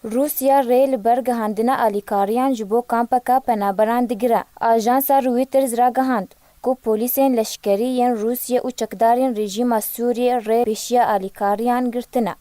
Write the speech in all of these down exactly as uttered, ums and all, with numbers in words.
Rûsya rê li ber gihandina alîkariyan ji bo kampeka penaberan digire. Ajansa Reuters ragihand ku polîsên leşkerî yên Rûsya û çekdarên rejîma Sûriyê rê pêşiya alîkariyan girtine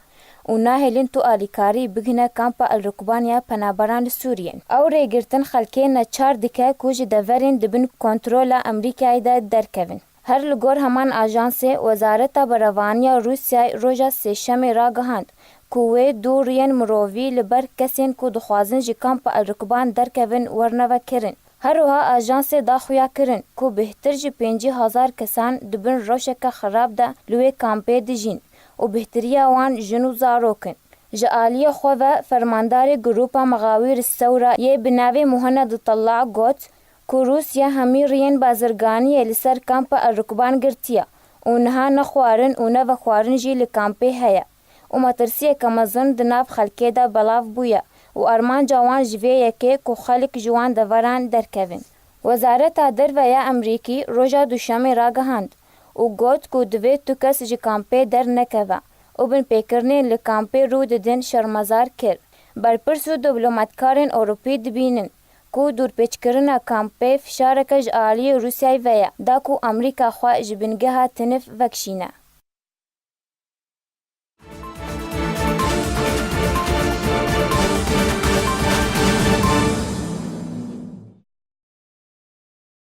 û nahêlin tu alîkarî bigihine kampa elrikban ya penaberan li Sûriyê. Ew rêgirtin xelkê neçar dike ku ji deverên di bin kontrola Amerîkayê de derkevin. Her li gor heman ajansê, Wezareta Berevaniya Rûsyayê roja Sêşemê ragihand ku wê du riyên mirovî li ber kesên ku dixwazin ji kampa elrikban derkevin werne vekirin. Her wiha ajansê da xuya kirin ku bêhtir ji pêncî hezar kesan di bin rewşeke xirab de li wê kampê dijîn û bêhtiriya wan jin û zarok in. Ji aliyê xwe ve fermandarê Grupa Mexawîr Sewra yê bi navê Muhanned Tella got ku Rûsya hemî riyên bazirganiyê li ser kampa elrikban girtiye û niha ne xwarin û ne vexwarin jî li kampê heye û metirsiyeke mezin di nav xelkê de belav bûye û armanca wan ji vê yekê ku xelk ji wan deveran derkevin. Wezareta Derve ya Amerîkî roja Duşemê ragihand û got ku divê tu kes ji kampê dernekeve û binpêkirinên li kampê rû didin şermezar kir. Berpirs û diplomatkarên Ewropî dibînin ku dûrpêçkirina kampê fişareke ji aliyê Rûsyayê ve ye, da ku Amerîka xwe ji bingeha tinif vekişîne.